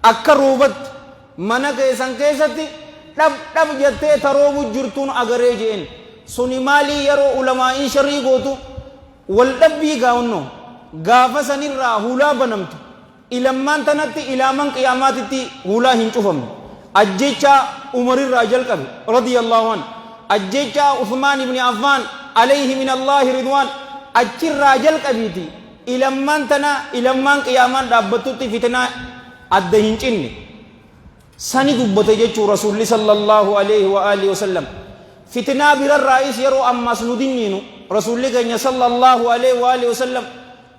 Akka roobatti mana keessan keessatti dhab dhab jettee ta roobu jirtuun agaree je'een. Suni maalii yeroo ulamaa'iin sharrii gootu wal dhabbii gaawunnoo gaafa sanirraa hulaa banamtu ilammaan tanatti ilaaman qiyaamaatitti hulaa hin cufamne. Ajjechaa Umarirraa jalqabe radiyallahu an, ajjechaa Uthmaan ibni Affaan alayhi min Allaahi ridwaan achirraa jalqabiiti ilammaan tana ilammaan qiyaamaan dhaabbattutti fitnaa adda hin cinne sani dubbate jechuu Rasuulli sallallahu alayhi wa alihi wasallam. Fitnaa birarraayis yeroo ammaas nu dinniinu Rasuulli keenya sallallahu alayhi wa alihi wasallam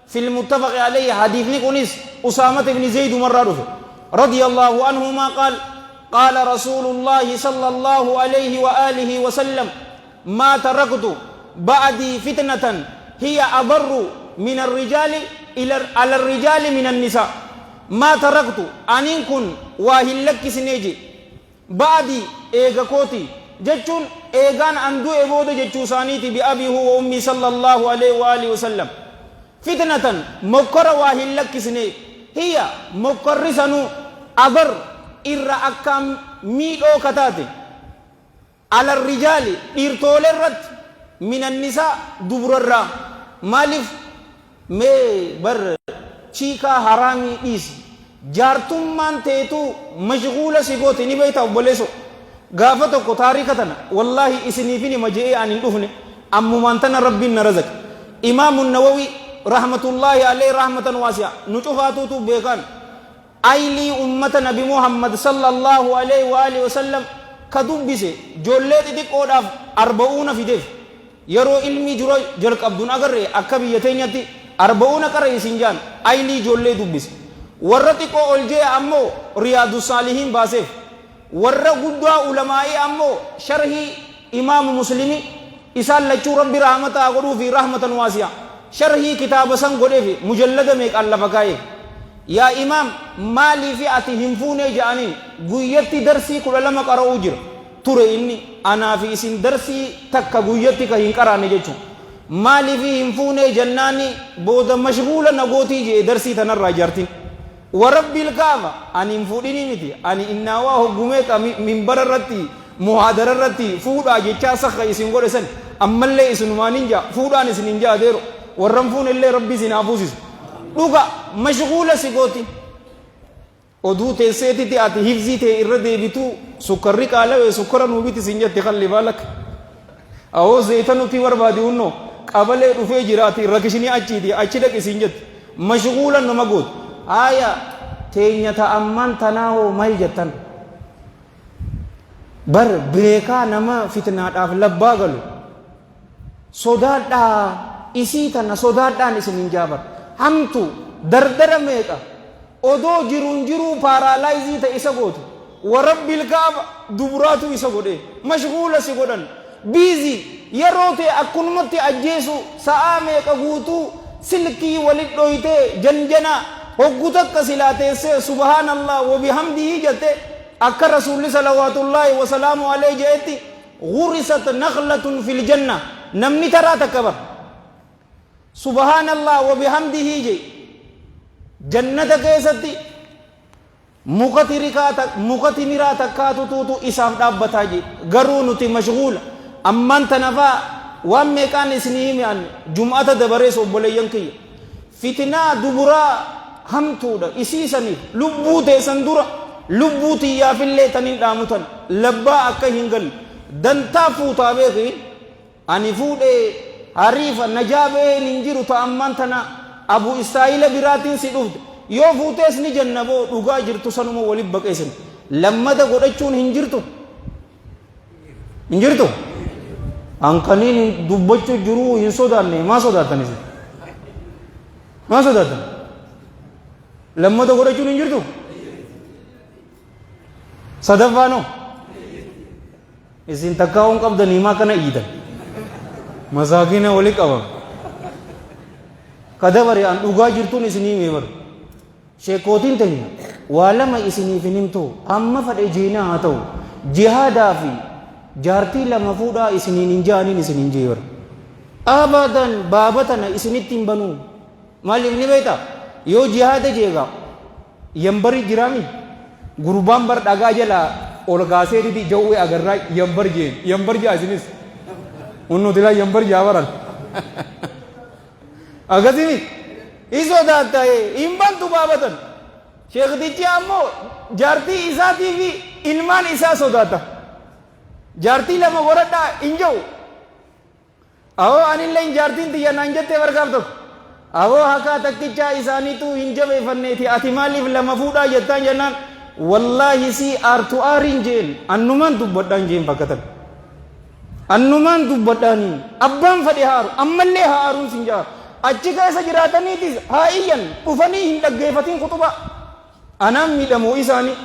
fil muttafaqi alayhi, hadiisni kunis Usaamata ibni Zeydumarraa dhufe radiyallahu anhumaa, qaal qaala rasuulullaahi sallallahu alayhi wa alihi wasallam: ما تركت بعدي فتنة هي أضر من الرجال إلى على الرجال من النساء. ما تركت أنين كن waa hin lakkisnee je بعدي eega kooti jechuun eegaan an du'e booda jechuu isaaniiti, بأبي هو وأمي صلى الله عليه وآله وسلم، فتنة mokkora waa hin lakkisne، هي mokkorri sanuu أضر irra akkaan miidhoo kataate، على الرجال dhiirtoolee irratti، من النساء dubrarraa. Maaliif mee bar chiikaa haraamii dhiisi, jaartummaan teetuu mashguula si goote ni beeyta obboleeso. Gaafa tokko taarika tana wallaahi isiniifin hima je'ee an hin dhufne, ammumaan tana Rabbiin na razaqe. Imaamu Nawawi رحمة الله عليه رحمة واسعة nu cufaatuutu beekaan aylii ummata Nabi Muhammad صلى الله عليه وآله وسلم ka dubbise joollee xixiqqoodhaaf arba'uuna fideef. Yeroo ilmi jura jalqabduun agarre akka biyya teenyatti arba'uuna qara isin jaan aylii ijoollee dubbise. Warra xiqqoo ol jee ammoo Riyaadu Saalihiin baaseef. Warra guddaa ulamaa'ii ammoo sharhii Imaamu Muslimi, isaan lachuu Rabbi rahmataa godhuu fi رحمة واسعة, sharhii kitaaba san godheef mujallada meeqaan lafa kaa'eef. Yaa imaam, maaliifi ati hin fuunee ja'aniin. Guyyatti darsii 12 qara'uu jira ture inni, anaa fi isin darsii takka guyyatti ka hin qaraanne jechuun. Maaliifi hin fuunee jennaani, booda mashguula nagootii jee darsii tanarraa jaartin. ورب الكعبة ani hin fuudhinii miti, ani innaawaa hoggumeeqa minbara irratti muhaadara irratti fuudhaa jechaa sakka isin godhe san ammallee isinumaan jaa fuudhaan isin hin jaa deero warran fuunellee Rabbi isin haa fuusisu. Dhuga mashguula si gooti. Oduu teesseetiti ati hifzii ta'e irra deebituu sukkarri qaalawee sukkara nuu biti sin jetti, kalli baalak awoo zayita nuti barbaadi hunnoo qabalee dhufee jiraati rakishinii achiiti achi dhaqi sin jetti, mashguula nama gooti. Haaya, teenya ta ammaan tanaa hoo maal jettan? Bar beekaa nama fitnaadhaaf labbaa galu sodaadhaa, isii tana sodaadhaan isin hin jaabar. Hamtu dardara meeqa odoo jiruun jiruu paralyze ta'e isa gootu. ورب الكعبة duburaatu isa godhe mashguula si godhan, busy yeroo ta'e akkunumatti ajjeesu, sa'aa meeqa guutuu silkii walit dhoytee janjana. Hoggu takka silaa teessee سبحان الله وبحمده jette akka Rasuulli صلوات الله وسلامه عليه je'etti غرست نخلة في الجنة. Namni taraa takka bar سبحان الله وبحمده je jannata keessatti muka timiraa takkaatu tuutu isaaf dhaabbataa je. Garuu nuti mashguula ammaan tanafaa waan meeqaan isinii hime an jum'ata dabarees. Obboleeyyan kiyya, fitnaa duburaa hamtuudha isiisaniif lubbuu teessan dura lubbuu tiyyaafillee tanin dhaamutan labbaa akka hin galle. Dantaa fuutaa beeki, ani fuudhee hariifa najaa ba'een hin jiru. Ta ammaan tana abu istaayila biraatiin si dhufte yoo fuutees ni jenna boo, dhugaa jirtu sanuma walin baqeessin. Lammata godhachuun hin jirtu, hin jirtu. Hankaniin dubbachuu jiruu hin sodaanne. Maa sodaattan isin? Maa sodaattan? Lammata godhachuun hin jirtu. Sadaffaanoo isin takkaa'uun qabdanii maa kana iyyitan? Masaakina wali qabam kadabare an dhugaa jirtuun isinii himee bar. Sheekootiin teenya waa lama isiniif hin himtu. Amma fadhe jiinaa haa ta'u, jihaadaa fi jaartii lama fuudhaa isiniin hin jaaniin isin hin jee bar. Abadan baaba tana isinitti hin banuu. Maaliif ni beektaa? Yoo jihaada jeegaa yambarii jiraami. Gurbaan bar dhagaa jalaa ol kaaseetiti jawwee agarraa yambar jeen. Yambar jaa isinis. Unnuti laa yambar jaa baran. Akkasii miti. Hin sodaatta hin bantu baabatan. Sheektichi ammoo jaartii isaatii fi ilmaan isaa sodaata. Jaartii lama godhadhaa hin jedhu. Awoo anilleen jaartiin tiyya naan jette bar gaaf tokko. Awoo hakaa takkichaa isaaniituu hin jabeeffanneeti ati maaliif lama fuudhaa jettaan jennaan wallaahi sii aartu aariin jeen annumaan dubbadhaan jeen bakka tan. Annumaan dubbadhaanii abbaan fadhe haaru ammallee haa aaruun sin jaa. Achi keessa jiraataniitis haa iyyan dhufanii hin dhaggeeffatiin kuxubaa. Anaan miidhamoo isaanii.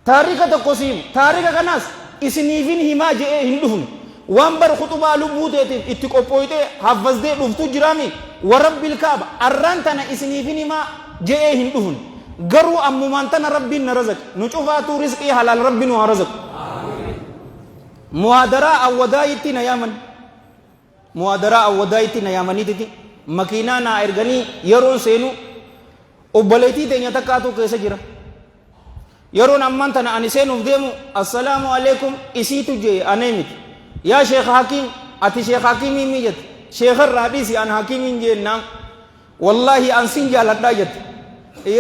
Taarika tokko si himu. Taarika kanaas isiniifin himaa je'ee hin dhufne. Waan bar khuxubaa lubbuu teetiif itti qophooytee haffazdee dhuftu jiraami? Wa Rabbil Ka'aba arraan tana isiniifin himaa je'ee hin dhufne. Garuu ammumaan tana Rabbiin na razaqe. Nu cufaatuu rizqii halaal Rabbi nu haa razaqu. Muhaadaraa Awwadaayitti na yaaman. Muhaadaraa Awwadaayitti na yaamaniititi makiinaa naa erganii yeroon seenu obboleettii teenya takkaatu keessa jira. Yeroon ammaan tana ani seenuuf deemu assalaamu alaikum isiitu jee anee miti. Yaa sheekh Hakiim ati sheekh Hakiimii mi jette. Sheekha irraa dhiisi an Hakiimiin jeen naam. Wallaahi an sin jaaladhaa jette.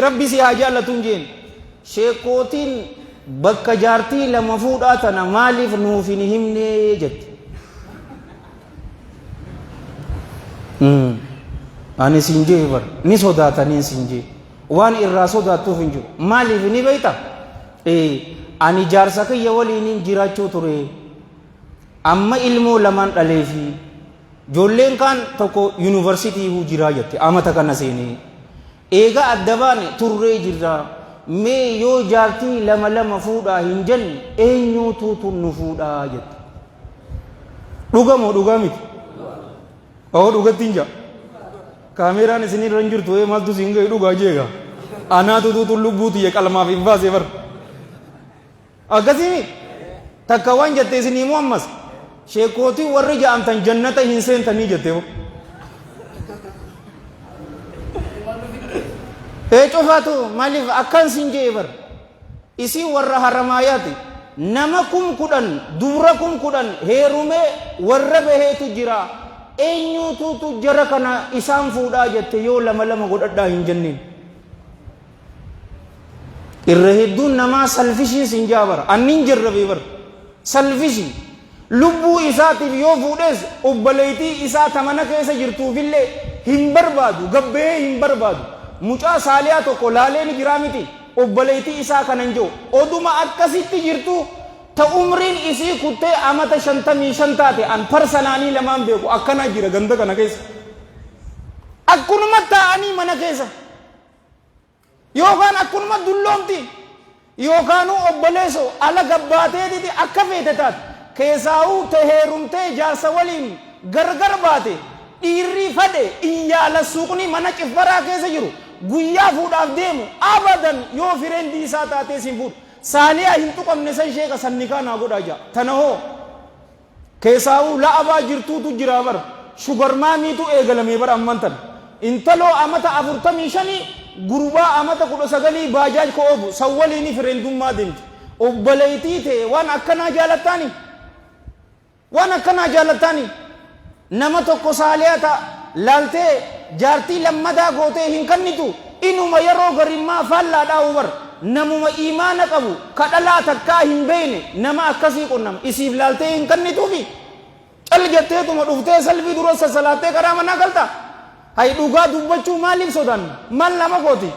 Rabbi si haa jaallatuun jeen. Sheekootiin bakka jaartii lama fuudhaa tana maaliif nuuf hin himnee jette. Ani sin jee bar ni sodaataniin sin jee. Waan irraa sodaattuuf hin jiru. Maaliif ni beekta? Ani jaarsa kiyya waliinin jiraachuu ture. Amma ilmoo lamaan dhaleefi. Ijoolleen kaan tokko yuunivarsiitii jiraa jette amata kana seenee. Eega adda baane turree jirra. Mee yoo jaartii lama lama fuudhaa hin jenne eenyuutuutu nu fuudhaa jette. Dhuga moo dhugaa miti? Oo dhugatti hin jaa. Kaameeraan isin irra hin jirtu ee maaltu siin ga'e dhugaa jeega. Anaatu tuutu lubbuu tiyya qalmaaf hin baasee bar. Akkasii mi? Takka waan jette isin himuu ammas. Sheekootii warri ja'amtan jannata hin seentanii jette hoo. Ee cufaatu maaliif akkan siin jee bar. Isiin warra Haramaayaati. Nama 10,000, dubra 10,000 heerumee warra baheetu jira. Eenyuutuutu jara kana isaan fuudhaa jette yoo lama lama godhadhaa hin jenneen. Irra hedduun namaa salfishiin sin jaa bara. Annin jarrabee bara. Salfishii. Lubbuu isaatiif yoo fuudhes obboleettii isaa ta mana keessa jirtuufillee hin barbaadu. Gabbahee hin barbaadu. Mucaa saaliyaa tokko laalee ni jiraa miti. Obboleettii isaa kana hin jiru. Oduma akkasitti jirtu ta umriin isii kuttee amata 55 taate an parsanaanii lamaan beeku akkana jira ganda kana keessa. Akkunuma taa'anii mana keessa. Yookaan akkunuma dulloomti. Yookaanuu obboleeso ala gabbaateetiti akka feete taate. Keesaahuu te heerumtee jaarsa waliin gargar baate dhiirrii fadhe iyyaala suuqni mana ciffaraa keessa jiru guyyaa fuudhaaf deemu abadan yoo fireendii isaa taatees hin fuudhu. Saaliyaa hin tuqamne san sheeka san nikaa naa godhaa ja'a. Tana hoo? Keesaahuu la'abaa jirtuutu jiraa bar. Sugar maamiitu eegalamee bar amman tana. Intaloo amata afurtamii shanii gurbaa amata kudha sagalii baajaaj ka oofu san waliini fireendummaa deemti. Obboleeytii tee waan akkanaa jaalattaanii? Waan akkanaa jaalattaanii? Nama tokko saaliya ta laaltee jaartii lammadaa gootee hin kannitu inuma yeroo garimmaa faallaadhaa'u bar namuma iimaana qabu ka dhalaa takkaa hin beeyne nama akkasii qunnama isiif laaltee hin kannituufi cal jetteetuma dhuftee salfii dura sassalaattee karaa manaa galta hay dhugaa dubbachuu maaliif sodaanna maal nama gooti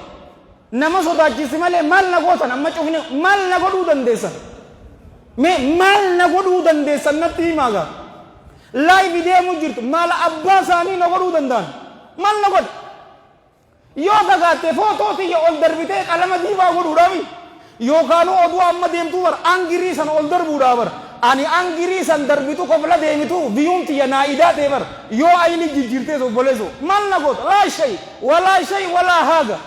Nama sodaachisti malee maal na gootan amma cufne maal na godhuu dandeessan? Mee maal na godhuu dandeessan natti himaa gaa. Live deemu jirtu maal abbaa isaanii na godhuu danda'an? Maal na godha? Yoo fagaatte footoo tiyya ol darbitee qalama diimaa godhuudhaami. Yookaanuu oduu amma deemtuu bar angirii san ol darbuudhaa bar. Ani angirii san darbitu kofla deemitu viyuun tiyya naa idaatee bar. Yoo ayili jijjiirtees obboleessoo maal na goota? Laa shay walaa shay walaa haaga.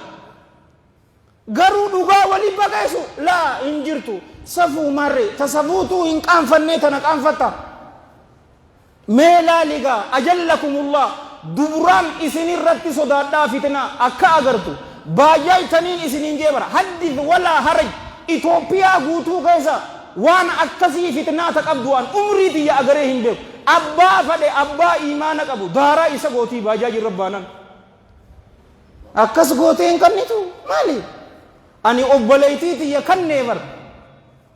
Garuu dhugaa wali baqeessu laa hin jirtu. Safuu maarree ta safuutuu hin qaanfannee tana qaanfatta. Mee laali gaa ajallakumullah dubraan isin irratti sodaadhaa fitnaa akka agartu baajaaj taniin isiniin jee bara haddith walaa haraj Itoophiyaa guutuu keessa waan akkasii fitnaa ta qabdu an umrii tiyya agaree hin beeku. Abbaa fadhe abbaa iimaana qabu daaraa isa gootii baajaaji irra baanan. Akkas gootee hin kannitu maali? Ani obboleeytii tiyya kannee bar.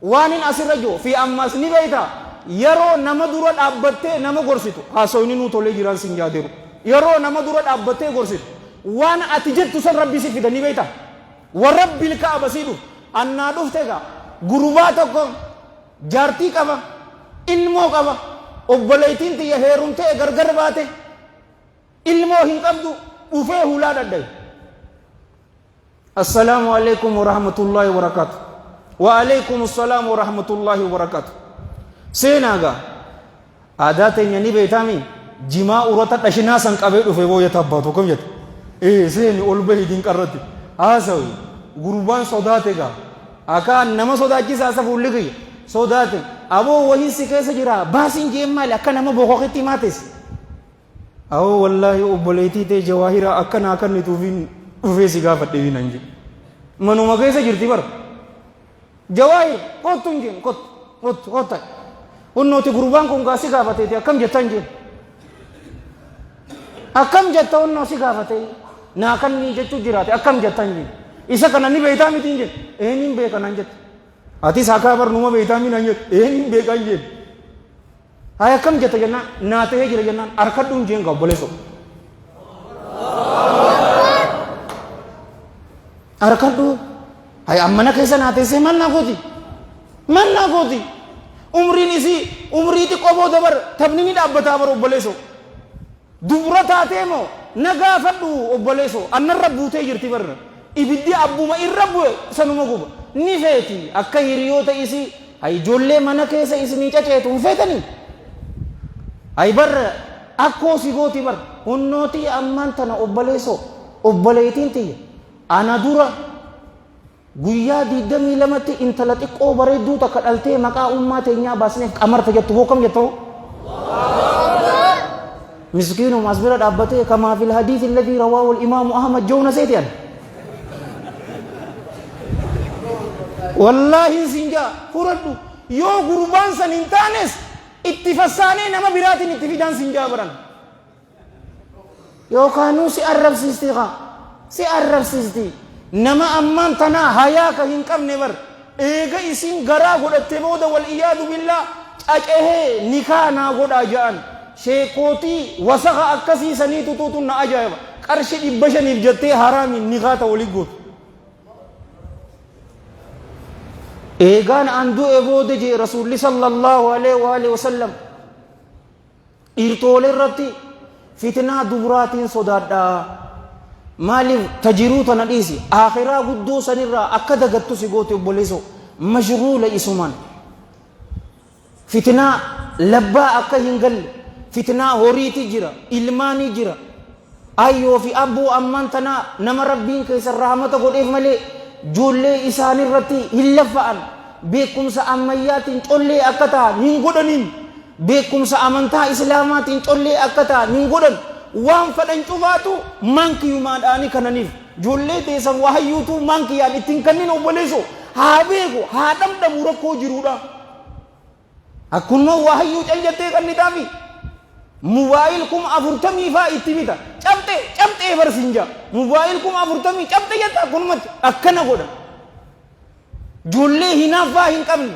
Waanin asirra jiru fi ammas ni beeyta yeroo nama dura dhaabbattee nama gorsitu haasoyni nuu tolee jiraan sin yaaderu. Yeroo nama dura dhaabbattee gorsitu waan ati jettu san rabbi si fida ni beeyta. Wa rabbil ka'aba sii dhufu. Annaa dhufte gaa gurbaa tokko jaartii qaba ilmoo qaba obboleeytiin tiyya heerumtee gargar baate ilmoo hin qabdu dhufee hulaa dhadhaye. Assalaamu alaikum warahmatullaahi wabarakaatu. Wa alaikum assalaam warahmatullaahi wabarakaatu. Seenaa gaa aadaa teenya ni beektaami jimaa urata dhashinaa san qabee dhufe booya tabbaatu akkam jette. Ee seeni ol bahi dinqarratti haasawi gurbaan sodaate gaa akkaan nama sodaachisaa isa fuulli kiyya sodaate aboo wahiin si keessa jira baasiin jeen maali akka nama bokokitti maates. Awoo wallaahi obboleettii tee jawaahiraa akka naa kannituufin dhufee si gaafadhe nan jedhe. Manuma keessa jirti bara. Jawaahir kottu hin jeen kottu kottu kotta. Hunnooti gurbaan kun gaa si gaafateeti akkam jetta hin jeen. Akkam jetta hunnoo si gaafatee naa kannii jechuu jiraate akkam jetta hin jeen. Isa kana ni beektaa miti hin jeen. Ee nin beeka nan jette. Atis hakaa bar numa beektaa mi nan jette. Ee nin beeka hin jeen. Hay akkam jetta jennaan naa ta'ee jira jennaan harkadhuun jeen gaa obboleessoo. Harkadhuu hay ammana keessa naa teessee maal naa gooti? Maal naa gooti? Umriin isii umrii xiqqoo booda bar taphni ni dhaabbataa bar obboleessoo. Dubra taatee moo na gaafadhu obboleessoo annarra buutee jirti bar ibiddi abbuma irra bu'e sanuma guba ni feeti akka hiriyoota isii hay ijoollee mana keessa isinii caceetu hin feetanii hay bar akkoo si gooti bar hunnootii ammaan tana obboleessoo obboleettiin tiyya ana dura Guyyaa 22tti intala xiqqoo bareedduu takka dhaltee maqaa ummaa teenyaa baasneef qamarta jettu hoo kam jetta hoo? Miskiinuma as bira dhaabbatee kamaa fil hadiisi alladhii rawaahu al-imaamu Ahmad jawna seeti an. Wallaahi siin jaa furadhu yoo gurbaan san hin taanes itti fassaanee nama biraatiin itti fidaan siin jaa baran. Yookaanuu si arrabsiisti kaa. Si arrabsiisti. Nama ammaan tanaa hayaa ka hin qabne bar. Eega isiin garaa godhatte booda wal iyaadu billaa cacehee nikaa naa godhaa ja'an. Sheekootii wasakha akkasii sanii tutuutu na ajaa'iba. Qarshi 500f jettee haraamiin nikaa ta walii gootu. Eegaan an du'e booda jee Rasuulli sallallahu alaihi wa alihi wasallam. Dhiirtoolee irratti fitnaa dubraatiin sodaadha. Maaliif ta jiruu tana dhiisi aakhiraa guddoo sanirraa akka dagattu si goote obboleessoo mashghuula isumaan. Fitnaa labbaa akka hin galle fitnaa horiiti jira ilmaanii jira ayyoo fi abboo ammaan tanaa nama rabbiin keessa rahmata godheef malee joollee isaanirratti hin laffa'an beekumsa ammayyaatiin collee akka ta'an hin godhaniin. Beekumsa amantaa Islaamaatiin collee akka ta'an hin godhan. Waan fadhan cufaatu maankiyumaadhaani kananiif. Joollee teessan wahayyuutuu maankiyaan itti hin kannin obboleessoo. Haa beeku, haa dhamdhamu rakkoo jiruudha. Akkunoo wahayyuu cal jettee kannitaafi. Mubaayil 40,000 faa itti bita. Cabxe, cabxee bar sin jaa. Mubaayil 40,000 cabxe jetta akkunumatti akkana godha. Joollee hinaaffaa hin qabne.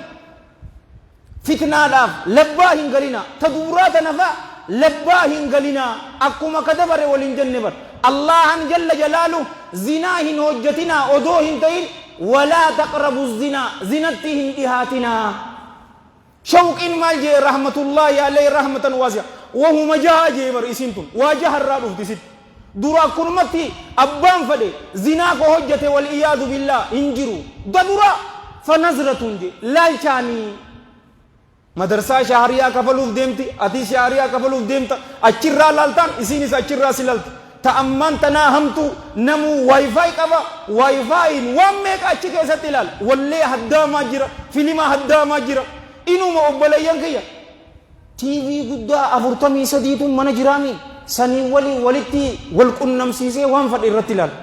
Fitnaadhaaf labbaa hin galinaa. Ta dubraa tana fa'a labbaa hin galinaa. Akkuma ka dabare wal hin jenne bar. Allaahan jalla jalaaluh zinaa hin hojjatinaa odoo hin ta'in walaa taqrabu zinaa zinatti hin dhihaatinaa. Shawqiin maal jee rahmatullaahi alayhi rahmatan waasi'a. Wahuma jaha jee bar isiin tun. Waa jaha irraa dhufti sitti. Dura akkunumatti abbaan fadhe zinaa ko hojjate wal iyaadu billaah hin jiru. Da dura fa nazratun je laalchaanii. Madarsaa shahariyaa kafaluuf deemti atis shahariyaa kafaluuf deemta achirraa laaltaan isiinis achirraa si laalti. Ta ammaan tanaa hamtuu namuu wifi qaba wifiin waan meeqa achi keessatti ilaala wallee haddaamaa jira filima haddaamaa jira inuma obboleeyyan kiyya TV guddaa 43tu mana jiraami sanii waliin walitti wal qunnamsiisee waan fadhe irratti ilaala.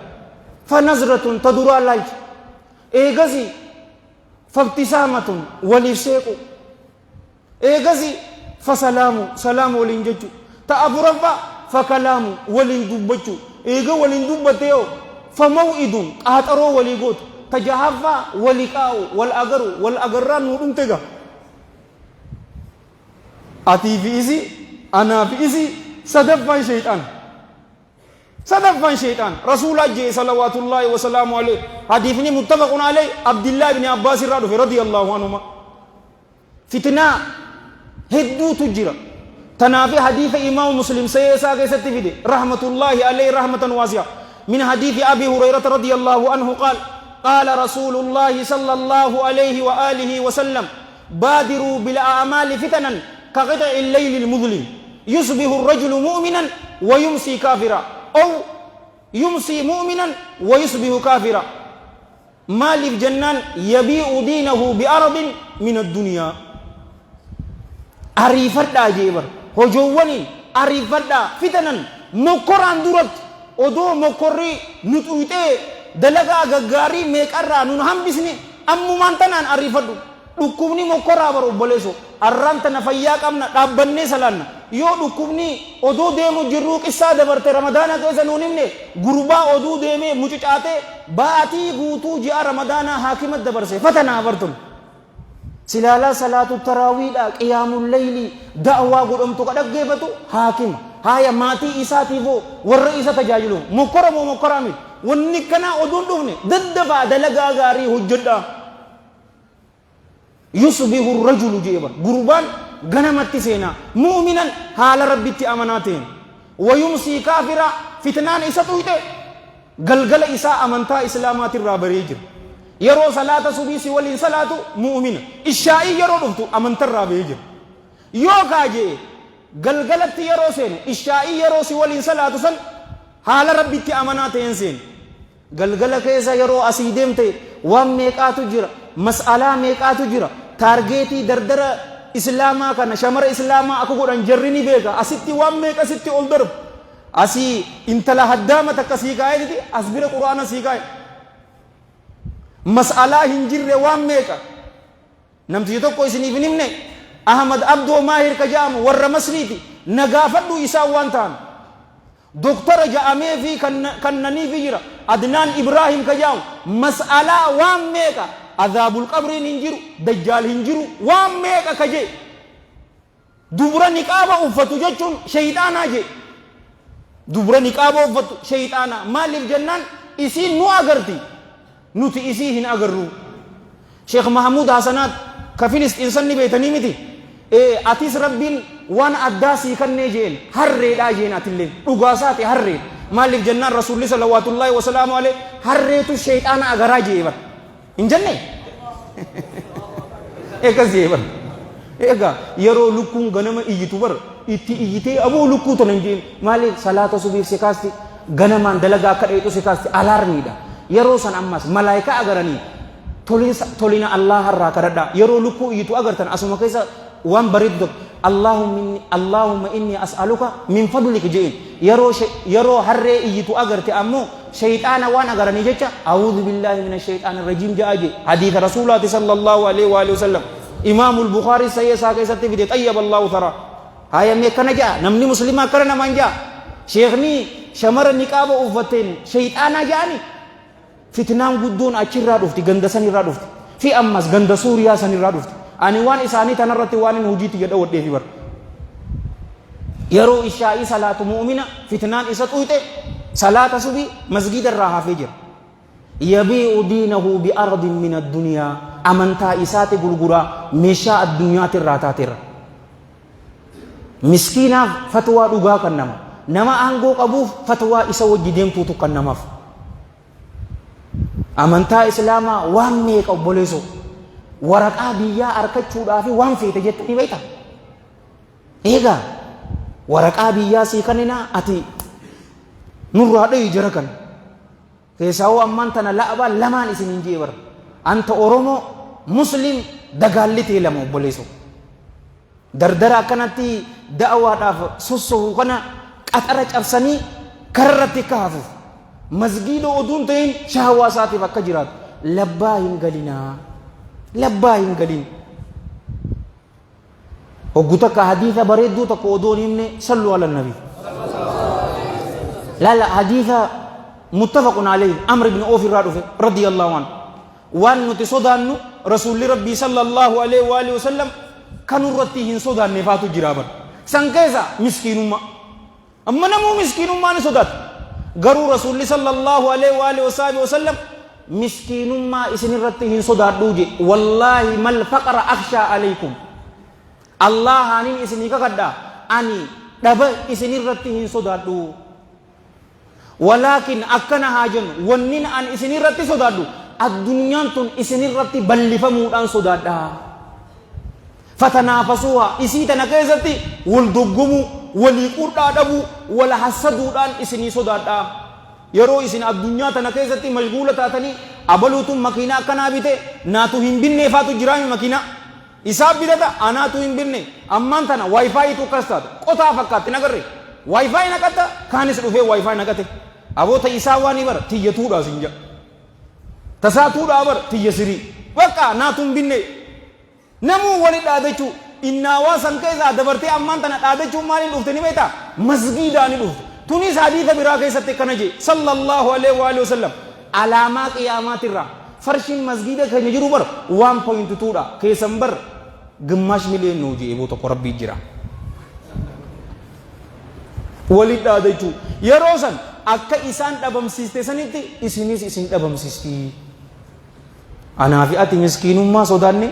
Fa nazratun ta duraa laalcha. Eegasi Fabtisaamatun waliif seequ. Eegasi fasalaamu salaama waliin jechu. Ta afuraffaa fakalaamu waliin dubbachu. Eega waliin dubbatte yoo famaw'idun qaaxaroo walii gootu. Ta jahaffaa waliqaa'u wal agaru wal agarraan nuu dhumte gaa. Atii fi isii anaa fi isii sadaffaan sheyxaana. Sadaffaan sheyxaana. Rasuulaa je'e salawaatullaahi wasalaamu alayhi. Hadiifni muttafaqun alayhi Abdillaa ibni Abbaas irraa dhufe radiyallahu anhuma. Fitnaa hedduutu jira. Tanaafi hadiisa Imaamu Muslim sahih isaa keessatti fide rahmatullaahi alayhi rahmatan waasi'a. Min hadiisi Abi Hurayrata radiyallahu anhu qaal qaala rasuulullaahi sallallahu alayhi wa aalihi wa sallam baadiruu bil a'maali fitanan ka qixa'i leyli muzlim yusbihu rajulu mu'minan wa yumsii kaafira ow yumsii mu'minan wa yusbihu kaafira. Maaliif jennaan yabii'u diinahu bi'aradin min addunyaa. Ariifadhaa jee bar. Hojoowwaniin ariifadhaa fitanan mokkoraan duratti odoo mokkorri nu xuyxee dalagaa gaggaarii meeqarraa nun hambisne ammumaan tanaan ariifadhu. Dhukkubni mokkoraa bar obboleeso. Arraan tana fayyaa qabna dhaabbannee salaanna. Yoo dhukkubni odoo deemu jirruu qissaa dabarte ramadaana keessa nuun himne gurbaa oduu deemee mucucaatee baatii guutuu ji'a ramadaanaa haakima dabarse fatanaa bar tun. Silaalaa salaatu taraawiidha qiyaamul leeylii da'waa godhamtu ka dhaggeeffatu haakima. Haaya maatii isaatiifoo warra isa tajaajilu mokkora moo mokkoraa miti. Wanni kanaa oduun dhufne daddafaa dalagaa gaarii hojjedhaa. Yusbihu rajulu je'e bar gurbaan ganamatti seenaa mu'minan haala Rabbitti amanaa ta'een wayumsii kaafiraa fitnaan isa xuyxe galgala isaa amantaa islaamaatirraa baree jira. Yeroo salaata subii si waliin salaatu mu'mina. Ishaa'ii yeroo dhuftu amantarraa bahee jira. Yoo kaa je'e galgalatti yeroo seenu ishaa'ii yeroo si waliin salaatu san haala Rabbitti amanaa ta'een seenu. Galgala keessa yeroo asii deemte waan meeqaatu jira, mas'alaa meeqaatu jira, taargeetii dardara Islaamaa kana shamara Islaamaa akka godhan jarri ni beeka. Asitti waan meeqa sitti ol darbu. Asii intala haddaama takka sii kaa'eetiti as bira Qur'aana sii kaa'e. Mas'alaa hin jirre waan meeqa. Namtichi tokko isiniif hin himne Ahmad Abdoo Maahir ka ja'amu warra Masriiti na gaafadhu isaan waan ta'an. Doktara ja'ameefii kannaniifi jira. Adnaan Ibraahim ka ja'amu mas'alaa waan meeqa azaabul qabriin hin jiru, dajjaal hin jiru waan meeqa ka je'e. Dubra niqaaba uffatu jechuun sheyxaanaa je'e. Dubra niqaaba uffatu sheyxaanaa maaliif jennaan isiin nu agarti nuti isii hin agarru. Sheekh Mahamuud Hasanaat ka Filisxiin san ni beeytanii miti? Ee atis Rabbiin waan addaa sii kannee jeen harreedhaa jeen atilleen dhugaa isaati harreedha. Maaliif jennaan Rasuulli salawaatullaahi wasalaamu alayhi harreetu sheeyxaana agaraa jee bar. Hin jenne? Akkas jee bar. Egaa yeroo lukkuun ganama iyyitu bar itti iyyitee aboo lukkuu tana hin jeen maaliif salaata subiif si kaasti ganamaan dalagaa akka dheeyxu si kaasti alaarmiidha. Yeroo san ammas malaayikaa agaranii Tolinsa, tolina Allaaha irraa kadhadhaa. Yeroo lukkuu iyyitu agartan asuma keessa waan bareedu tokko Allaahumma inni Allaahumma inni as'aluka min fadlik je'in. Yeroo yeroo harree iyyitu agarte ammoo sheyxaana waan agaranii jecha a'uudhu billaahi mina sheyxaani rajiim ja'a je. Hadiisa Rasuulaati sallallahu alaihi wa alihi wasallam. Imaamul Bukaarii sahih isaa keessatti fide xayyaba Allaahu tharaa. Haya mee akkana ja'a namni muslimaa akkana namaan ja'a. Sheekni shamara niqaaba uffatteen sheyxaanaa ja'ani. Fitnaan guddoon achirraa dhufti, ganda sanirraa dhufti. Fi ammas ganda Suuriyaa sanirraa dhufti. Ani waan isaanii tanarratti waan inni hojii tiyya dhawadheefi bar. Yeroo ishaa'ii salaatu mu'mina fitnaan isa xuyxe salaata subii masgiida irraa hafee jira. Yabii'u diinahu bi'ardin min addunyaa amantaa isaati gurguraa meeshaa addunyaatirraa taaterra. Miskiinaaf fatwaa dhugaa kannama. Nama aangoo qabuuf fatwaa isa wajji deemtuutu kannamaaf. Amantaa Islaamaa waan meeqa obboleessoo waraqaa biyyaa arkachuudhaaf waan feete jettanii beektaa? Eegaa waraqaa biyyaa sii kanninaa ati nurraa dhayi jara kana. Keessaawuu ammaan tana la'abaa lamaan isiniin jee bara. Anta Oromoo Muslim dagaalli tee lama obboleessoo. Dardara akkanatti da'awaadhaaf sossohu kana qaxara cabsanii kararratti akka hafuuf masgiida oduun ta'in shahawaa isaatiif akka jiraatu labbaa hin galinaa. Labbaa hin galin. Hoggu takka hadiisa bareedduu tokko odoo hin himne sallu ala nabi. Laala hadiisa muttafaqun alayhi Amr ibn Oof irraa dhufe radiyallahu anhu. Waan nuti sodaannu rasuulli rabbii sallallahu alayhi wa alihi wasallam kanurratti hin sodaanne faatu jira bar. San keessa miskiinummaa. Amma namuu miskiinummaa ni sodaata. Garuu Rasuulli sallallahu alaihi wa alihi wasaabi wasallam miskiinummaa isinirratti hin sodaadhuu je. Wallaahi mal faqra akhshaa alaykum. Allaahaanin isinii kakadha ani dhaba isinirratti hin sodaadhuu. Walaakin akkana haa jennu wannin an isinirratti sodaadhu addunyaan tun isinirratti ballifamuudhaan sodaadha. Fatanaafasuuhaa, isii tana keessatti wal doggomuu, walii qurdhaa dhabuu, wal hassaduudhaan isinii sodaadha. Yeroo isin addunyaa tana keessatti mashguula taatanii abaluutu makiinaa akkanaa bite, naatu hin binnee faatu jiraami makiinaa. Isaa bitata anaatu hin binne. Ammaan tana wifi tu akkas taate. Qotaa fakkaatti hin agarre. Wifi naqatta kaanis dhufee wifi naqate. Aboo ta isaa waan bara tiyya tuudhaa sin jedha. Tasaa tuudhaa bara tiyya sirii. Bakka naatu hin binne. Namuu wali dhaadachuu. Innaawaa san keessaa dabartee ammaan tana dhaadachuun maaliin dhufte ni beektaa? Masgiidaani dhufte. Tunis hadiisa biraa keessatti akkana jee sallallahu alaihi wa alihi wasallam alaamaa qiyaamaatirraa farshiin masgiida keenya jiru bar 1.2 dha keessan bar gimaash miliyoon nuu jee eboo tokko rabbii jira. Wali dhaadachuu yeroo san akka isaan dhabamsiiste sanitti isinis isin dhabamsiisti. Anaa fi ati miskiinummaa sodaanne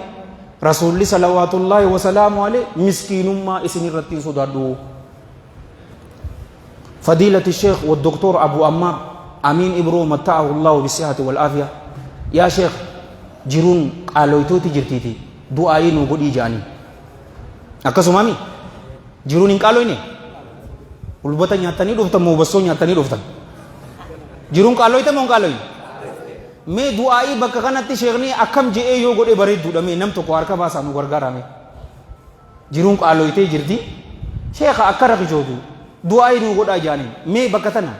Rasuulli salawaatullaahi wasalaamu alayhi miskiinummaa isin irratti hin sodaadhu. Fadiilati Sheekh wa Doktor Abu Ammaar Amiin Ibroo matta'ahu Allahu bisihati wal aafiya. Yaa Sheekh jiruun qaaloytooti jirtiiti du'aayii nuu godhii ja'anii. Akkasumaami jiruun hin qaaloyne hulbata nyaattanii dhuftan moo bassoo nyaattanii dhuftan. Jiruun qaaloyte moo hin qaaloyne? Mee du'aa'ii bakka kanatti sheekni akkam je'ee yoo godhe bareedduudha mee nam tokko harka baasaa nu gargaaraa mee. Jiruun qaaloytee jirti sheekha akka rakishootu du'aa'ii nuu godhaa jaaniin mee bakka tana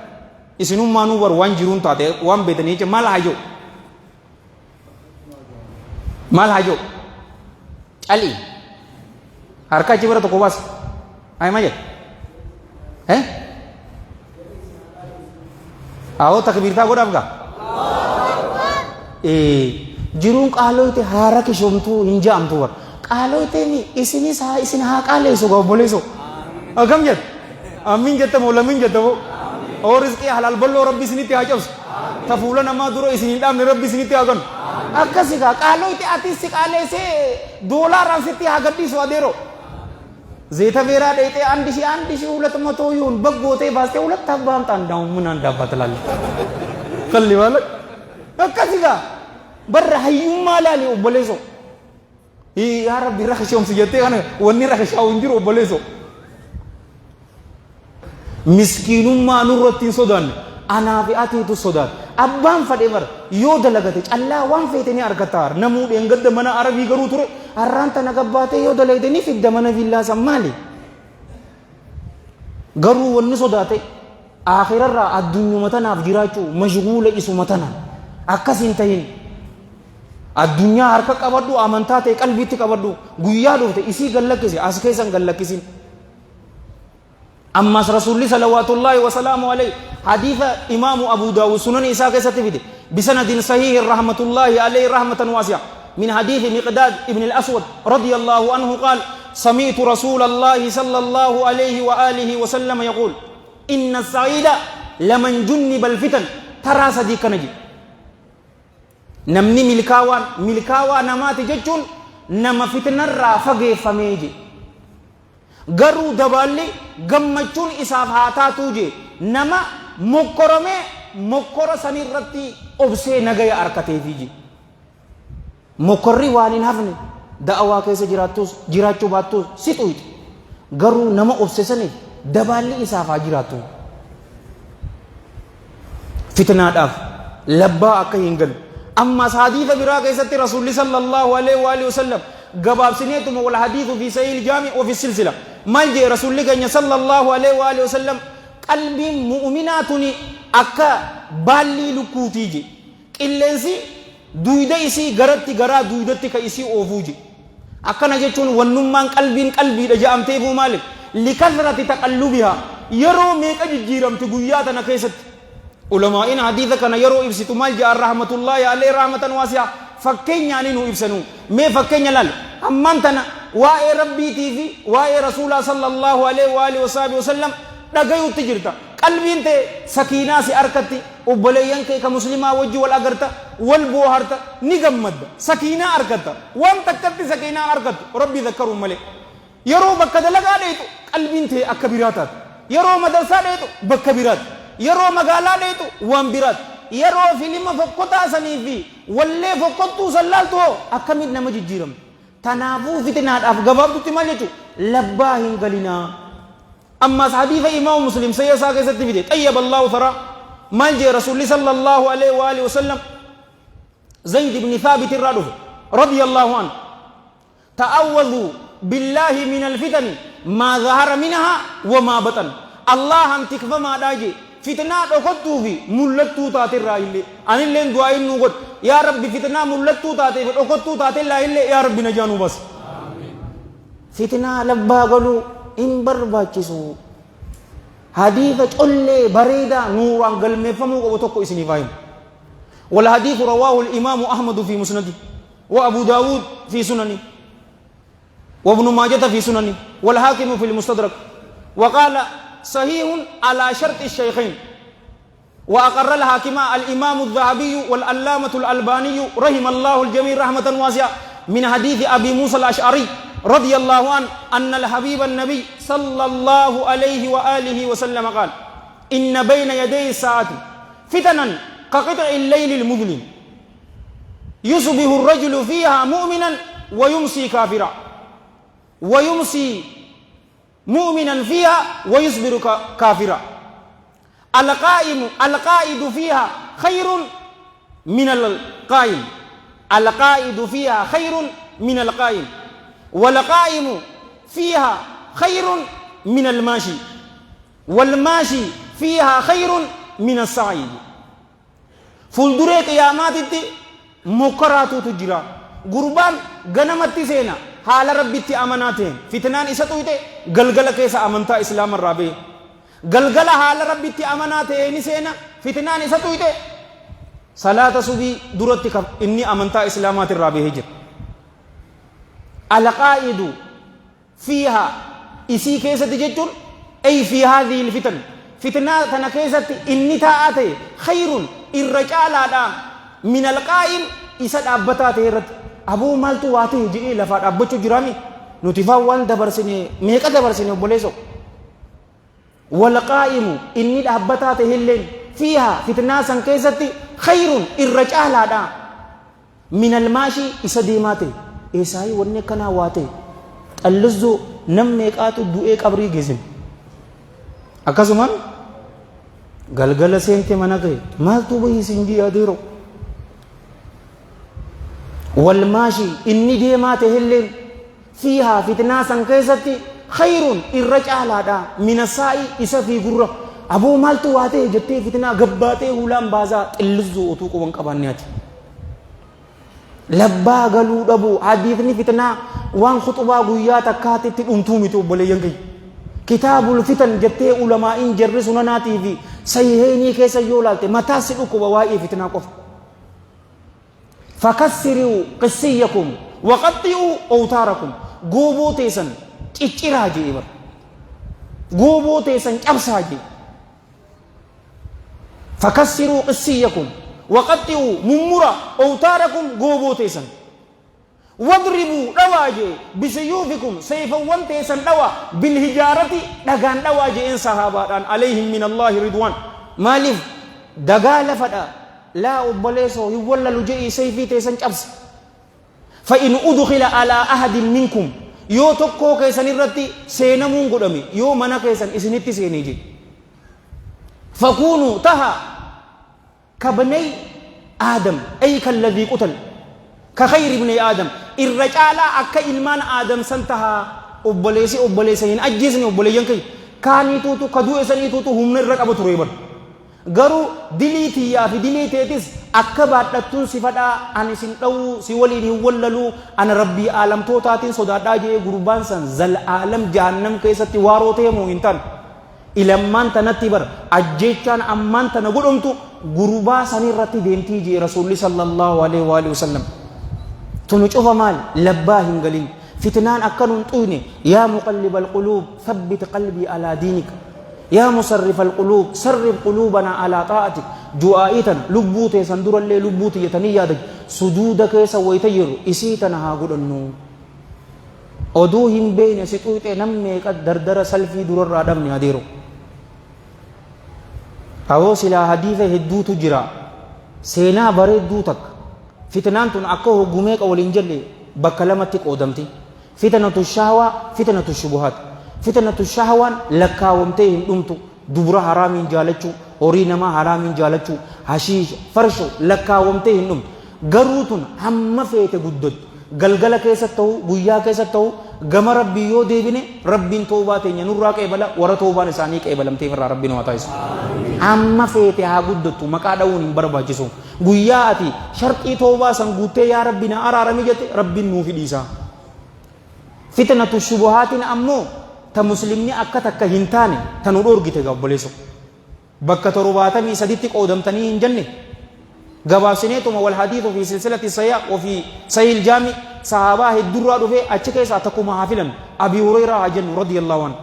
isinummaa nuu bar waan jiruun taate waan beetanii jecha maal haa jedhu maal haa jedhu cal'i harka achi bira tokko baasa ay ma jedhe eh Awoo takbiirtaa godhaaf gaa. Jiruun qaaloyte haa rakishoomtuu hin ja'amtu bar. Qaaloyte mi isinis haa isin haa qaaleessu gaa obboleessoo. Akkam jette? Amiin jette moo lamiin jette moo? Oo rizqii halaal bal'oo rabbi isinitti haa cabsu. Ta fuula namaa dura isin hin dhaabne rabbi isinitti haa kanu. Akkasi gaa qaaloyte atis si qaaleessee doolaaraan sitti haa gadhiisu adeeroo. Zeeta veeraa dheeyxee አንድ ሺህ አንድ ሺህ ሁለት መቶ ይሁን በግ ጎቴ ባስቴ ሁለት አባ አምጣ እንዳውም ምን አንድ አባ ትላለህ? ከሊ ማለት akkasi gaa barra hayyummaa laali obboleessoo yaa rabbi rakishoomsi jettee kana wanni rakishaa'u hin jiru obboleessoo Miskiinummaa nurratti hin sodaanne. Anaa fi atiitu sodaata. Abbaan fadhe bar yoo dalagate callaa waan feete ni argatta. Namuu dheengadda mana arabii garuu ture har'aan tana gabbaatee yoo dalagde ni fidda mana villaa san maali? Garuu wanni sodaate aakhirarraa addunyuma tanaaf jiraachuu mashguula isuma tana akkas hin tahin. Addunyaa harka qabadhu amantaa ta'e qalbiitti qabadhu guyyaa dhufte isii gallakkise as keessan gallakkisin. Ammas Rasuulli salawaatullaahi wasalaamu alayhi hadiisa Imaamu Abuu Daawud sunani isaa keessatti fide bisanadin sahiihin rahmatullaahi alayhi rahmatan waasi'a min hadiisi Miqdaad ibn al-Aswad radiyallaahu anhu qaal sami'tu rasuulallaahi sallallaahu alayhi wa aalihi wa sallama yaquul inna as-sa'iida laman junniba al-fitan taraa sadii kana jedhe namni milkaawaan milkaawaa namaati jechuun nama fitnarraa fageeffamee jedhe Garuu dabaalli gammachuun isaaf haa taatuu jee nama mokkoramee mokkora sanirratti obsee nagaya arkateefi jee. Mokkorri waan hin hafne da'awaa keessa jiraattuus jiraachuu baattuus si xuyxi. Garuu nama obse saniif dabaalli isaaf haa jiraattu. Fitnaadhaaf labbaa akka hin galle. Ammas hadiisa biraa keessatti Rasuulli sallallahu alaihi wa alihi wasallam gabaabsineetuma wal hadiisu fi sahiil jaami wa fi silsila. Maal jee Rasuulli keenya sallallahu alaihi wa alihi wasallam qalbiin mu'uminaa tuni akka baallii lukkuutii jee. Qilleensi Duyda isii garatti garaa duydatti ka isii oofuu je'e. Akkana jechuun wannummaan qalbiin qalbiidha ja'amteefuu maaliif? Likathrati taqallubihaa yeroo meeqa jijjiiramti guyyaa tana keessatti. Ulamaa'iin hadiisa kana yeroo ibsitu maal ja'an rahmatullaahi alayhi rahmatan waasi'a fakkeenyaanii nuu ibsanuu. Mee fakkeenya laal ammaan tana waa'ee Rabbiitii fi waa'ee Rasuulaa sallallaahu alayhi wa aalihi wa sahbihi wa sallam dhagayuutti jirta. Qalbiin tee sakiinaa si arkatti, obboleeyyan kee ka muslimaa wajji wal agarta, wal booharta, ni gammadda, sakiinaa arkatta. Waan takkatti sakiinaa hin arkattu Rabbii zakkaruun malee. Yeroo bakka dalagaa dheeyxu qalbiin tee akka biraa taati. Yeroo madarsaa dheeyxu bakka biraati. Yeroo magaalaa dheeyxu waan biraati. Yeroo filima fokkotaa sanii fi wallee fokkottuu san laaltu hoo akkamiin nama jijjiiramta? Tanaafuu fitnaadhaaf gabaabdutti maal jechuu? Labbaa hin galinaa. Ammaas hadiisa Imaamu Muslim sahiha isaa keessatti fide xayyaba Allaahu tharaa maal jee Rasuulli sallallaahu aleyhi wa aalihi wasallam Zayd ibn Thaabit irraa dhufe radiyallaahu anhu Ta'awwadhuu billaahi minal fitani maa zahara minhaa wa maa baxan Allaahaan tikfamaadhaa jee fitnaa dhokottuu fi mullattuu taate irraa illee anilleen du'aa'iin nuu godhi yaa Rabbi fitnaa mullattuu taatee fi dhokottuu taate irraa illee yaa Rabbi najaa nuu baasi. Fitnaa labbaa galuu hin barbaachisu. Hadiisa collee bareedaa nuuraan galmeeffamuu qabu tokko isiniif haa himu. Wal hadiisu rawaahu al-imaamu Ahmadu fi musnadi wa Abu Daawud fi sunani wa Ibnu Maajata fi sunani wal haakimu fi al-mustadrak wa qaala sahiihun alaa sharxi shaykhayn. وأقر الحاكم الإمام الذهبي والعلامة الألباني رحم الله الجميع رحمة واسعة من حديث أبي موسى الأشعري رضي الله عنه أن الحبيب النبي صلى الله عليه وآله وسلم قال إن بين يدي الساعة فتنا كقطع الليل المظلم يصبح الرجل فيها مؤمنا ويمسي كافرا ويمسي مؤمنا فيها ويصبر كافرا القائم القائد فيها خير من القائم القائد فيها خير من القائم والقائم فيها خير من الماشي والماشي فيها خير من السعيد Fuulduree qiyaamaatitti mokkaraatuutu jira. Gurbaan ganamatti seena haala Rabbitti amanaa ta'een fitnaan isa xuyxe galgala keessa amantaa Islaama irraa bahe. Galgala haala Rabbitti amanaa ta'een seena fitnaan isa xuyxe salaata subii duratti inni amantaa Islaamaati irraa bahee jira. Alqaa'idu fiihaa isii keessatti jechuun ay fii haadhihil fitan fitnaa tana keessatti inni taa'aa ta'e khayrun irra caalaadha minal qaa'im isa dhaabbataa ta'e irratti aboo maaltu waa ta'e jedhee lafaa dhaabbachuu jiraami nuti faa waan dabarsine meeqa dabarsine obboleessoo wal qaa'imu inni dhaabbataa ta'e illeen fiihaa fitnaa san keessatti khayrun irra caalaadha Minal maashii isa deemaa ta'e. Eessaayii wanni akkanaa waa ta'e. Xallizzoo nam meeqaatu du'ee qabrii geessin. Akkasumaan galgala seente mana kee maaltu bahii siin jee adeeroo. Wal maashii inni deemaa ta'elleen fiihaa fitnaa san keessatti khayrun irra caalaadha mina saa'i isa fiigurra aboo maaltu waa ta'e jettee fitnaa gabbaatee hulaan baasaa xillizzuu otuu quban qabaanne ati. Labbaa galuu dhabuu hadiisni fitnaa waan khuxubaa guyyaa takkaatti itti dhumtuu miti obboleeyyan kiyya. Kitaabul fitan jettee ulamaa'iin jarri sunanaatii fi sahiheynii keessa yoo laalte mataa si dhukkuba waa'ee fitnaa qofa. Fakassiruu qissiyyakum waqaxxi'uu owtaarakum gooboo teessan cicciraa jee bar. Gooboo teessan cabsaa jee. Fakassiruu qissiyyakum waqaxxi'uu mummura owtaarakum gooboo teessan. Wadribuu dhawaa jee bisuyuufikum seeyfawwan teessan dhawaa bilhijaarati dhagaan dhawaa je'een sahaabaadhaan alayhim minallaahi ridwaan maaliif dagaa lafa dha laa obboleessoo hin wallalu je'ii seeyfii teessan cabsi fa in udkhila alaa ahadin minkum yoo tokkoo keessan irratti seenamuun godhame yoo mana keessan isinitti seenee jee fakuunuu tahaa Kabnay Aadam ay kalladhii qutal ka khayri ibnay Aadam irra caalaa akka ilmaan Aadam san tahaa obboleessi obboleessa hin ajjeesne obboleeyyan kiyya kaaniituutu ka du'e saniituutu humna irra qaba ture bar garuu dilii tiyyaa fi dilii teetis Akka baadhattuun si fadhaa ani sin dhawuu si waliin hin wallaluu ana Rabbii aalamtootaatiin sodaadhaa je'ee gurbaan san zal'aalam jahannam keessatti waaroo ta'e moo hin taane? Ilammaan tanatti bar ajjeechaan ammaan tana godhamtu gurbaa sanirratti deemtii je'e Rasuulli sallallahu alaihi wa alihi wasallam. Tunu cufa maal labbaa hin galin. Fitnaan akka nun xuyne yaa muqallibal quluub thabbit qalbii alaa diinika. Yaa musarrifal quluub sarrif quluubanaa alaa xaa'atik. Du'aa'ii tana lubbuu teessan durallee lubbuu tiyya tanii yaada sujuuda keessa wayita jirru isii tana haa godhannu. Oduu hin beekne si xuyxe nam meeqa dardara salfii durarraa dhabne adeero. Awoo silaa hadiisa hedduutu jira. Seenaa bareedduu takka. Fitnaan tun akka hoggu meeqa waliin jelle bakka lamatti qoodamti. Fitnatu shahwaa, fitnatu shubuhaat. Fitnatu shahwaan lakkaawamtee hin dhumtu. Dubra haraamiin jaalachuu, horii namaa haraamiin jaalachuu, hashiisha, farshoo lakkaawamtee hin dhumtu. Garuu tun hamma feete guddattu. Galgala keessa ta'u, guyyaa keessa ta'u, gama Rabbii yoo deebine Rabbiin tawbaa teenya nurraa qeebala, warra tawbaan isaanii qeebalamteef irraa Rabbi nu haa taasisu. Hamma feete haa guddattu maqaa dha'uun hin barbaachisu. Guyyaa ati sharxii tawbaa san guuttee yaa Rabbi na araarami jette Rabbiin nuufi dhiisa. Fitnatu shubuhaatiin ammoo ta muslimni akka takka hin taane ta nu dhoorgite gaa obboleesso. Bakka 73tti qoodamtanii hin jenne? Gabaabsineetuma wal hadiithu fi silsilati sahiha wa fi sahihil jaami sahaabaa heddurraa dhufee achi keessaa takkuma haa filannu. Abii Hureyraa haa jennu radiyallahu anhu.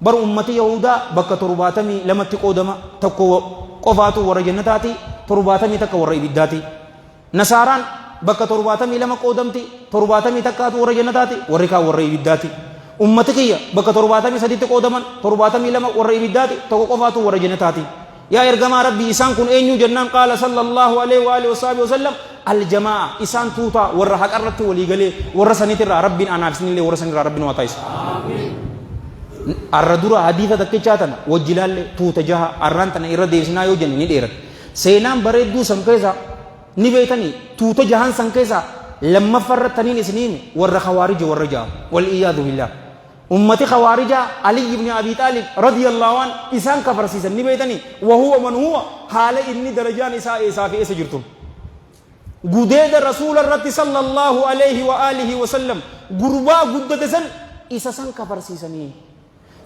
Bar ummati Yahudaa bakka 72tti qoodama tokko qofaatu warra jannataati 71 warra ibiddaati. Nasaaraan bakka 72 qoodamti, torbaatamii takkaatu warra jannataati, warri kaan warra ibiddaati. Ummati kiyya bakka 73tti qoodaman, 72 warra ibiddaati, tokko qofaatu warra jannataati. Yaa ergamaa Rabbii isaan kun eenyuu jennaan qaala sallallahu alaihi wa alihi wa sallam aljamaa isaan tuutaa warra haqarratti walii galee warra sanitirraa Rabbiin anaaf isinillee warra sanirraa Rabbiin waa taasisu. Arra dura hadiisa takkichaa tana wajji laalle tuuta jaha arraan tana irra deebisnaa yoo jenne ni dheerata. Seenaan bareedduu san keessa ni beeytanii tuuta jahan san keessa lammaffa irratti taniin isin hime warra khawaarija warra ja'amu wal iyyaadu billaah. Ummati khawaarijaa Ali ibn Abi Xaalib radiyallahu an isaan kafarsiisan ni beeytanii wa huwa man huwa haala inni darajaan isaa eessaa fi eessa jirtun. Gudeeda rasuula irratti sallallahu alayhi wa alihi wa sallam gurbaa guddate san isa san kafarsiisanii.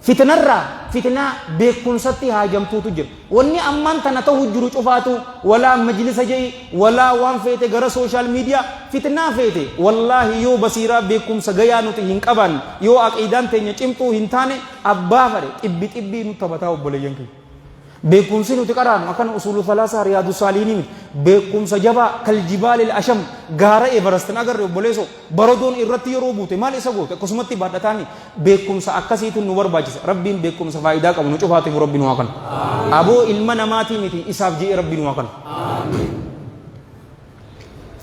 Fitnarraa fitnaa beekkumsatti haajamtuutu jira. Wanni ammaan tana tahu jiru cufaatu walaa majlisa je'i walaa waan feete gara social media fitnaa feete wallaahi yoo basiiraa beekkumsa gayaa nuti hin qabaanne yoo aqiidaan teenya cimtuu hin taane abbaa fadhe xibbi xibbii nu taphataa obboleeyyan keenya. Beekumsi nuti qaraanu akkana usuulu thalaasaa riyaadu saalihinii miti. Beekumsa jabaa kaljibaalil asham gaara Everest hin agarre obboleessoo baradoon irratti yeroo buute maal isa goote akkasumatti baadhataami beekumsa akkasiitu nu barbaachisa. Rabbiin beekumsa faayidaa qabu nu cufaatiif Rabbi nu haa kennu. Aboo ilma namaatii miti isaaf je'ee Rabbi nu haa kennu.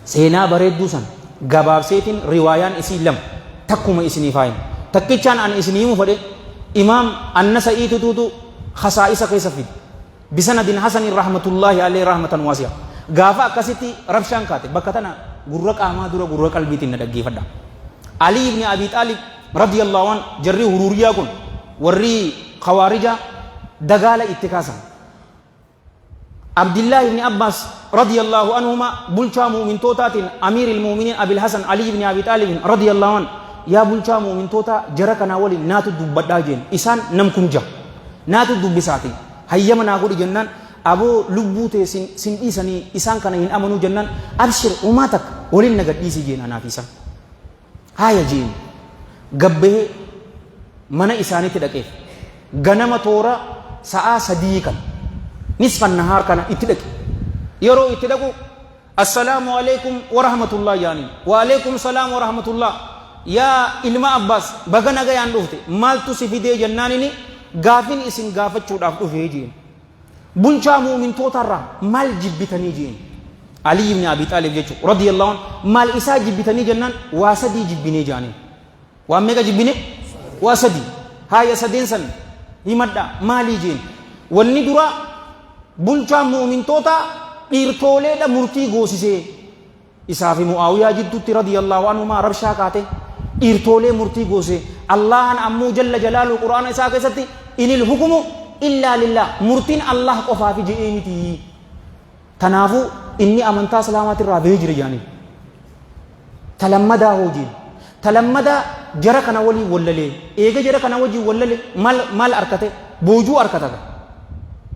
Seenaa bareedduu san gabaabseetiin riwaayaan isii lama takkuma isiniif haa himu. Takkichaan ani isinii himu fedhe imaam Annasa'iitutuutu khasaa'isa keessa fide. Bisanadin hasanin rahmatullaahi alayhi rahmatan waasi'a. Gaafa akkasitti rabshaan kaate bakka tana gurra qaamaa dura gurra qalbiitiin na dhaggeeffadha. Ali ibn Abi Xaalib radiyallahu an jarri huruuriyaa kun warri khawaarijaa dagaala itti kaasan. Abdillaah ibni Abbaas radiyallaahu anhumaa bulchaa mu'mintootaatiin Amiiril mu'miniin Abil Hasan Alii ibni Abi Xaalibin radiyallaahu an yaa bulchaa mu'mintootaa jara kanaa waliin naatu dubbadhaa jeen isaan nam kum jaha naatu dubbisaatii hayyama naa godhi jennaan aboo lubbuu tee sin sin dhiisanii isaan kana hin amanuu jennaan abshir homaa takka waliin na gadhiisii jeen anaa fi isaan Haaya jeen gabbahee mana isaaniitti dhaqeef. Ganama toora sa'aa sadii kana nisfan nahaar kana itti dhaqe. Yeroo itti dhaqu assalaamu alaikum wa rahmatullah jaaniin. Wa alaikum salaam wa rahmatullah. Yaa ilma Abbaas baga nagayaan dhufte maaltu si fidee jennaanini gaafin isin gaafachuudhaaf dhufee jeen. Bulchaa mu'mintootarraa maal jibbitanii je'een. Alii ibn Abi Xaalib jechuun radiyallahu anhu maal isaa jibbitanii jennaan waa sadii jibbinee jaaniin. Waan meeqa jibbine? Waa sadii. Haaya sadeen san himadhaa maalii jeen. Wanni duraa bulchaan mu'mintootaa dhiirtooleedha murtii goosisee. Isaa fi Mu'aawiyaa jidduutti radiyallaahu anhumaa rabshaa kaate, dhiirtoolee murtii goose. Allaahan ammoo jalla jalaaluhu Qur'aana isaa keessatti inil hukumu illaa lillaah murtiin Allaah qofaafi je'ee miti. Tanaafuu Inni amantaa Islaamaatirraa bahee jira jedhaniin. Talammadaa hoo jeen. Talammadaa jara kana waliin wallalee. Eega jara kana wajjin wallale maal maal arkate? Boojuu arkata ga.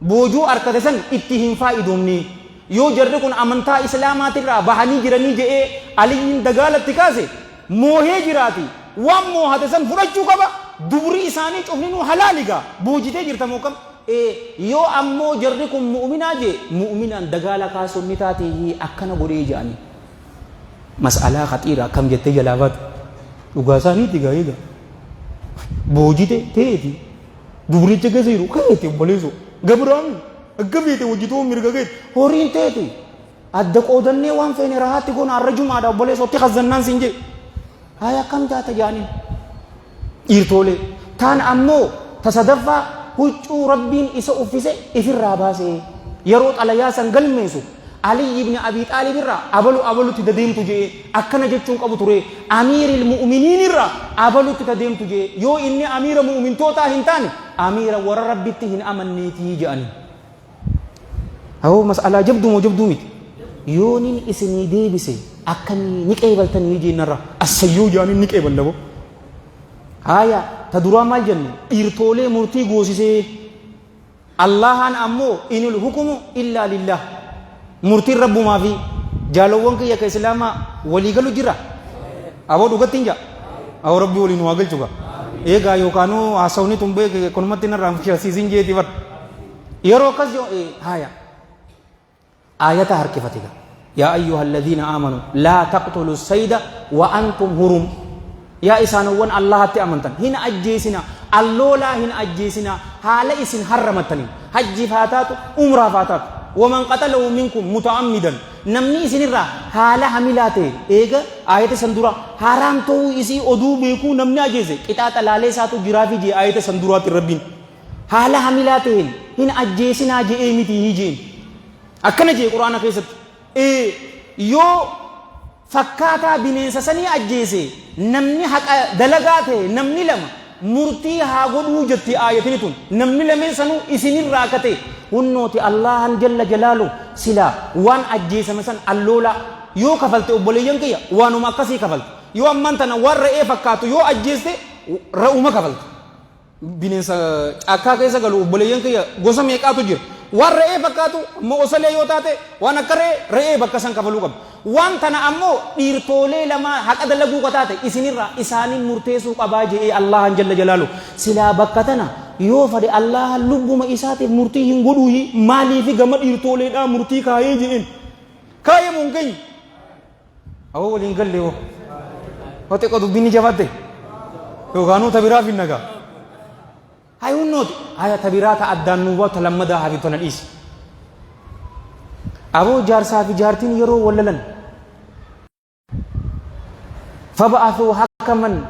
Boojuu arkate san itti hin faayidoomne. Yoo jarri kun amantaa Islaamaatirraa bahanii jiranii je'ee Aliyyiin dagaalatti kaase moohee jiraati. Waan moohate san fudhachuu qaba. Dubri isaanii cufninuu halaali gaa. Boojitee jirta moo akkam? Ee yoo ammoo jarri kun mu'uminaa jee mu'uminaan dagaala kaasuun ni taatiihi akkana godhee je'anii. Mas'alaa khaxiira akkam jettee jalaa baate. Dhugaa isaaniiti gaa eega. Boojite teeti. Dubricha keessa jiru keeti obboleessoo. Gabraami akka feete hojjetuu mirga keeti. Horiin teeti. Adda qoodannee waan feene rahaatti goona har'a jumaadha obboleessoo itti kazzannaan siin jee. Haaya akkam taata jaaniin. Dhiirtoolee. Taan ammoo ta sadaffaa huccuu Rabbiin isa uffise ifirraa baase. Yeroo xalayaa san galmeessu Aliyyi ibn Abii Xaalib irraa abalu abalutti dadeemtu je'ee akkana jechuun qabu ture. Amiiril mu'uminiin irraa abalutti tadeemtu je'ee yoo inni amiira mu'umintootaa hin taane amiira warra Rabbitti hin amanneetii je'aniin. Hawoo mas'alaa jabduu moo jabduu miti? Yoonin isinii deebise akkamii ni qeebaltanii jeennarra assayyoo jaaniin ni qeeballa boo. Haaya ta duraa maal jenne dhiirtoolee murtii goosisee Allahaan ammoo inil hukumu illaa lillah murtiin rabbumaa fi jaalowwan kiyya ka islaamaa walii galu jira. Aboo dhugatti hin jaa. Aboo rabbi waliin waa galchu gaa. Eegaa yookaanuu haasawni tun beeke akkanumatti narraa fashilsiisin jeeti bar. Yeroo akkas jedhu haaya aayata harkifate gaa. Yaa ayyuha alladhiina aamanu laa taqtulu sayda wa antum hurum. Yaa isaanowwan Allahatti amantan hin ajjeesina alloolaa hin ajjeesina haala isin harramattaniin hajjiif haa taatu umraaf haa taatu. Waman qatalahu minkum muta'ammidan namni isinirraa haala hamilaa ta'e eega aayata san dura haraam ta'uu isii oduu beekuu namni ajjeese qixaaxa laalee isaatu jiraafi jee aayata san duraatti rabbiin. Haala hamilaa ta'een hin ajjeesinaa je'ee mitiihii je'een. Akkana je'e Qur'aana keessatti. Ee yoo fakkaataa bineensa sanii ajjeese namni haqa dalagaa ta'e namni lama murtii haa godhuu jetti aayatini tun. Namni lameen sanuu isinirraa akka ta'e hunnooti Allaahan jalla jalaalu silaa waan ajjeesame san alloolaa yoo kafalte obboleeyyan kiyya waanuma akkasii kafalte. Yoo ammaan tana waan re'ee fakkaatu yoo ajjeeste re'uma kafalte. Bineensa caakkaa keessa galu obboleeyyan kiyya gosa meeqaatu jira. Waan re'ee fakkaatu ammoo osalee yoo taate waan akka re'ee re'ee bakka san kafaluu qabdi. Waan tana ammoo dhiirtoolee lamaa haqa dalaguu ka taate isinirraa isaanin murteessuu qabaa je'ee Allaahan jalla jalaalu. Silaa bakka tana yoo fadhe Allaahan lubbuma isaatiif murtii hin godhuuyi maaliifi gama dhiirtooleedhaa murtii kaayee je'een. Kaayee moo hin keenye? Awoo waliin galle hoo. Hoo xiqqoo dubbiin ni jabaatte. Yookaanuu ta biraa finna gaa. Hay hunnooti. Haya ta biraa ta addaan nuu baatu ta lammadaa hafi tana dhiisi. Aboo jaarsaa fi jaartiin yeroo wal lalan. Faba'athuu hakaman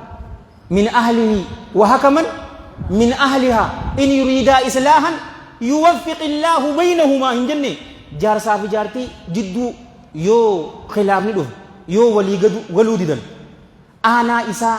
min ahlihi wa hakaman min ahlihaa in yuriidaa islaahan yuwaffiqillaahu baynahumaa hin jenne jaarsaa fi jaartii jidduu Yoo khilaafni dhufe, yoo walii gadu galuu didan, aanaa isaa,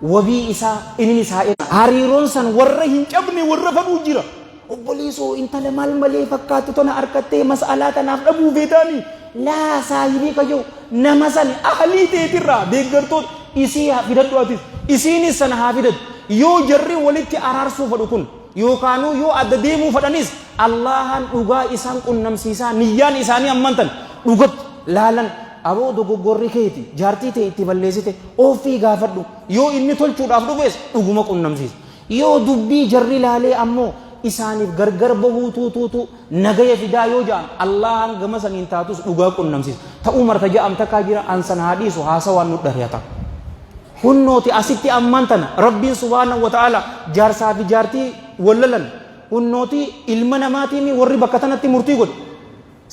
wabii isaa, ininis haa ergu. Hariiroon san warra hin cabne warra fadhuu jira. Obboleessoo intala maal malee fakkaattu tana arkattee mas'alaa tanaaf dhabuu feetaanii? Laa saahibii ka jedhu nama sani ahlii teetirraa deeggartoota isii haa fidadhu atis isiinis sana haa fidattu. Yoo jarri walitti araarsuu fadhu kun Yookaanuu yoo adda deemuu fadhanis Allaahaan dhugaa isaan qunnamsiisaa niyyaan isaanii amman tan dhugatti laalan aboo dogoggorri keeti jaartii tee itti balleessite ooffii gaafadhu yoo inni tolchuudhaaf dhufes dhuguma qunnamsiisa yoo dubbii jarri laalee ammoo isaaniif gargar bahuu tuutuutu nagaya fidaa yoo ja'an Allaahaan gama saniin taatus dhugaa qunnamsiisa ta'uu marta ja'am takkaa jira an san haa dhiisu haasawaan nu dhari'ata. Hunnooti asitti ammaan tana Rabbiin subhaanahu wa ta'aala jaarsaa fi jaartii wal lolan hunnooti ilma namaatiimi warri bakka tanatti murtii godhe.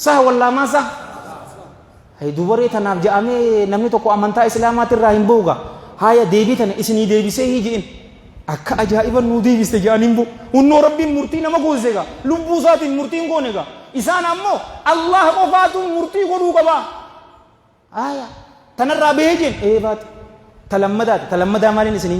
Sah wallaa maa sah? Hay dubaree tanaaf ja'amee namni tokko amantaa islaamaati irraa hin bahu gaa. Haaya deebii tana isinii deebisee hii je'in. Akka ajaa'iba nuu deebiste ja'aniin bu. Hunnoo Rabbiin murtii nama goosise gaa. Lubbuu isaatiin murtii hin goone gaa. Isaan ammoo Allah qofaatu murtii godhuu qabaa. Aaya. Tanarraa bahee jeen ee baate. Ta lammadaati. Ta lammadaa maaliin isiniin jedhe?